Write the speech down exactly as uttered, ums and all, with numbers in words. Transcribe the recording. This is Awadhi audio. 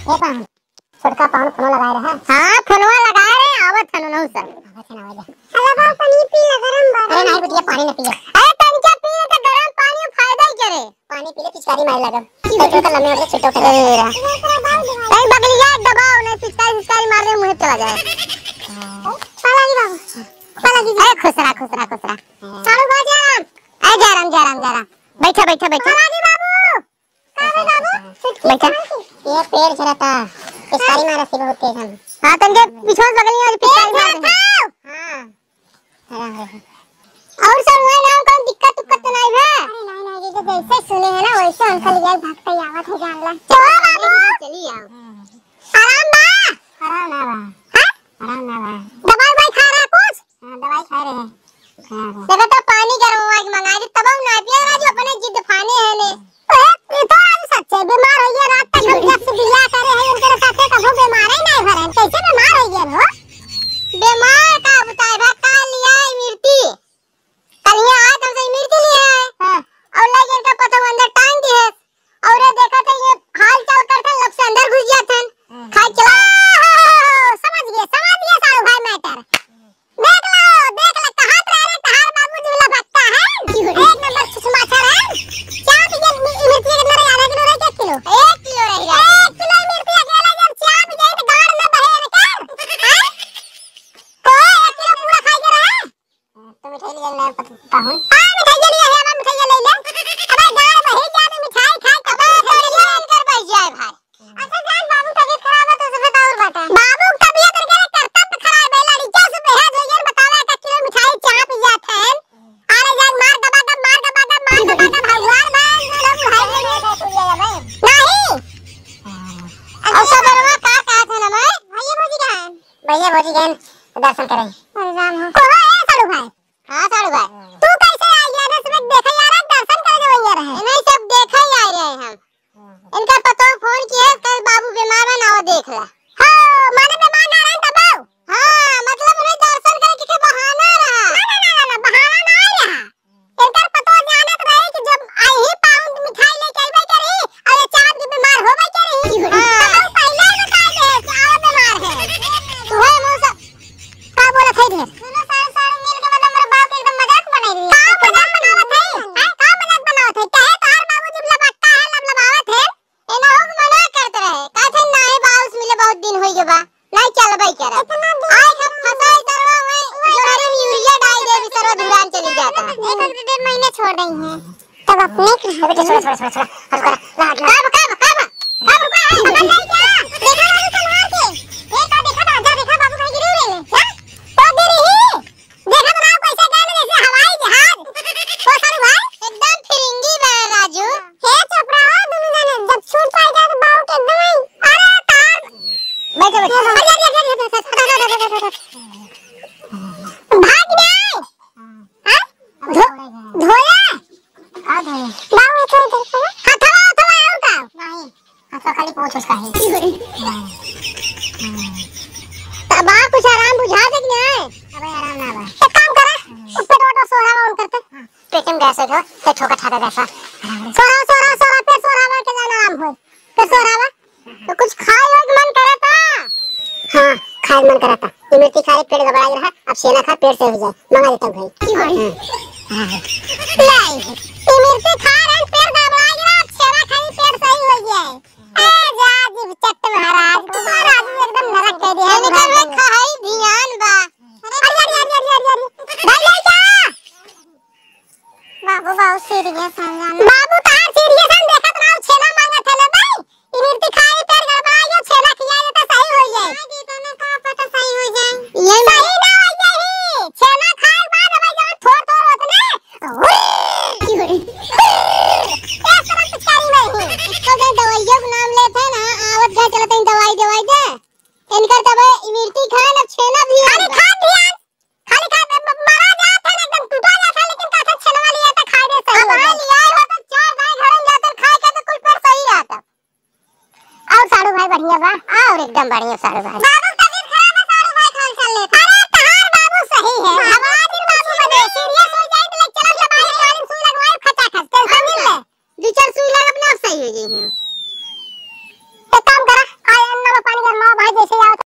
ए पाहुन, छोटका पाहुन फोनो लगाए रहे। हाँ, फोनवा लगाए रहे, आवत हन उनहु सब। आवत हन, आवा जा। अरे बा, पानी पी ले, गरम बा। अरे नहीं बिटिया, पानी न पिए। अरे तनिका पी ले, तो गरम पानी फायदा ही करे। पानी पी ले, पिचकारी मारे लागब। पेटवा का लम्बे होके छुट्टो करे। ए रा। नहीं, बगलिया दबाओ, नहीं पिचकारी, पिचकारी मार ले, मुँह चला जाए। चला जी बाबू, चला जी। अरे खुश रहा, खुश रहा, खुश रहा। साढ़ू बा, जय राम। अरे जय राम, जय राम, जय राम। बैठा, बैठा, बैठा। चला जी बाबू। का रे बाबू? बैठा। ये पेड़ झरता। पिचकारी मारा सी बहुत तेज हम। हाँ, तनके पीछे से बगलिया वाली पिचकारी मार दे। हाँ। हाँ, हाँ, हाँ। और सब हुआ ना, कौन दिक्कत उक्कत तो नहीं बा? अरे नहीं, नहीं, ये तो जैसे सुने हैं ना, वैसे उनका लिया भागते ही आवत है, जान ला। चलो बाबू। चली आओ। आराम बा? आराम ना बा। हाँ? आराम ना बा। दवाई उवाई खा रहा कुछ? हाँ, दवाई खा रहे हैं। हाँ, हाँ। देखा तो पानी गरम हुआ के मंगा दे, तब हम ना पिया राजू, अपने जिद फाने हैं ने। ए, ये तो आज सच्चे बीमार हो गया, रात तक हम जब से बियाह करे हैं, इनके साथे कभू बीमार ही नहीं भरे, कैसे बीमार हो गया हो? बीमार का बताए बा, काल लिया है मिर्ची, कल यहाँ आज हमसे मिर्ची लिया है। हाँ। और लगे इनका पता अंदर टांग दिए है, और ये देखा थे ये हाल चाल करते लोग से अंदर घुस गया था, हाँ। खाए चला, समझ गए, समझ गए साढ़ू भाई matter। देख लो, देख लो, कहाँ पे रह रहे, कहाँ बाबू जी वाला भट्टा है? एक नंबर छुछमाछर है। क्या बिजन मि-, मिर्ची कितना रही? आधा किलो रही, एक किलो? एक किलो रही, एक किलो मिर्ची अकेला जब चाप जाए तो गाड़ में बहे कर। हैं? कोई एक किलो पूरा खाई के रहे? तो मिठाई ले लेना पत-, पाहुन। हाँ, मिठाई ले लिया है, हम मिठाई ले ले। अबे गाड़ बहे क्या, अबे मिठाई खाए, कब अबे मिठाई ले लेकर बैठ जाए भाई। अच्छा जान, बाबू तबीयत खराब है तो उसमें तो और बात है। बाबू की तबीयत करके करता तो खराब है, लड़किया से बेहद हो गया, बतावा का किलो मिठाई चाप जात है। अरे जान, मार दबा दब, मार दबा दब, मार दबा दब, भगवान भाई, लोग भाई नहीं। और सब बड़वा का, का था ना मैं? भैया भौजी का है। भैया भौजी के दर्शन करें। अरे राम हो। को है साढ़ू भाई? हाँ, साढ़ू भाई। तू कैसे आ गया रे? सुबह देखा यार, दर्शन करे जो भैया रहे। नहीं, सब देखा ही आ रहे हैं हम। इनका पतो फोन किया, कल बाबू बीमार बा ना, वो देख ला। हाँ, माने बीमार ना रहन तब आओ। हाँ, मतलब उन्हें दर्शन करे के बहाना रहा। ना, ना, ना, ना, ना, बहाना ना रहा। इनकर पतो जानत रहे कि जब आई ही पाउंड मिठाई लेके अइबे करी, अरे चाप के बीमार होबे करी। हाँ। तो पहले ही बता दे कि आओ बीमार है। तू है मुंह से का बोलत है ढेर? दोनों सारे, सारे मिल के मतलब मेरे बाप के एकदम मजाक बनाई रही है। का मजाक बनावत है? हैं? का मजाक बनावत है? कहे तोहार बाबूजी लबक्का है, लबलबावत है। एना हो के मना करत रहे। कहत है, "नाहीं बाउस मिले बहुत दिन होई गए बा। नाहीं चलबे करे।" इतना दिन आज हम फंसाई दरवा में, जो हरे में यूरिया डाल दे, बिसरवा धुरान चली जाता। एक, एक डेढ़ महीने छोड़ रही है। तब अपने कहाँ? बेटा, छोड़ा, छोड़ा, छोड़ा, छोड़ा। अब करा, लाड, लाड। कब, कब, कब? कब रुका है? समझ आई क्या? देखा बाबू तलवार के। ये का देखा था? जा देखा बाबू भाई गिरी ले ले। क्या? तो गिरी ही। देखा तो रहा कैसे गए जैसे हवाई जहाज। वो सारू भाई। एकदम फिरिंगी बा राजू। हे चोपड़ा हो, दोनों जने जब छूट पाए जाए तो बाबू के एकदम ही। अरे तार। बैठो, बैठो। अरे, अरे, अरे, अरे, अरे, अरे। भाग जाए। हाँ? धो-, धोया? का धोया? बाबू, इधर, इधर, इधर। हथवा, हथवा, और का? नहीं, हथवा खाली पोंछ उसका है। नहीं। तब आप कुछ आराम बुझा दे कि नहीं? अबे आराम ना बा। एक काम करा, हम्म। उस पे तो, तो सोहरावा on करते। हाँ, पेट में गैस हो गया, तो ठोका ठाका गैस है। आराम से। सोहरावा, सोहरावा, सोहरावा, पेट सोहरावा के जाना आराम हो। तो कुछ खाए वाए के मन करता? हाँ, खाए के मन करता। इमरती खाए, पेट गड़बड़ा रहा, अब छेना खा, पेट सही हो जाए। मंगा देता हूँ भाई। की बोली? हाँ, हाँ, हाँ। लाई, इमरती खा रहे, पेट गड़बड़ा गया, अब छेना खाई, पेट सही हो जाए। ए जा, जीव चट्ट महाराज, तुम्हारा आदमी एकदम नरक कह दिया है। इनका में खाई ध्यान बा। अरे, अरे, अरे। भाई, भाई, जा। बाबू बहुत सीरियस है जान। बाबू तार सीरियस है, देखत रहो, छेना मांगत है ना भाई। इमरती खाई, पेट गड़बड़ा गया, छेना खिया दे तो सही हो जाए। हाँ, दीदी, तने का पता सही हो जाए। ये सही ना हो जाए। छेना खाए के बाद भाई जब थोड़ थोड़ होत ना, हुई, हुई। एक तरह पिचकारी नहीं। तो जो दवाइयों के नाम लेते हैं ना, आवत गए चलते हैं दवाई, दवाई दे। इनकर तब इमरती खाए ना, छेना भी खाली खा दिया। खाली खा दे, म-, मरा जात है ना, एकदम टूटा जात है, लेकिन कहते छेनवा लिया तो खाए दे सही हो जाए। हाँ, लिया हो तो चार दाई घर में जाते खाए के तो कुल पर सही रहता। और साढ़ू भाई बढ़िया बा? और एकदम बढ़िया साढ़ू भाई। बाबू तबीयत खराब है, साढ़ू भाई खाल चल लेते। अरे तहार बाबू सही है। हमार बाबू बदे सीरियस हो जाए तो ले चलो दवाई, दवाई सुई लगवाए, खचा खच, टेंशन नहीं ले। दो चार सुई लगा अपने आप सही हो जाए हैं। एक काम करा, आ जैसे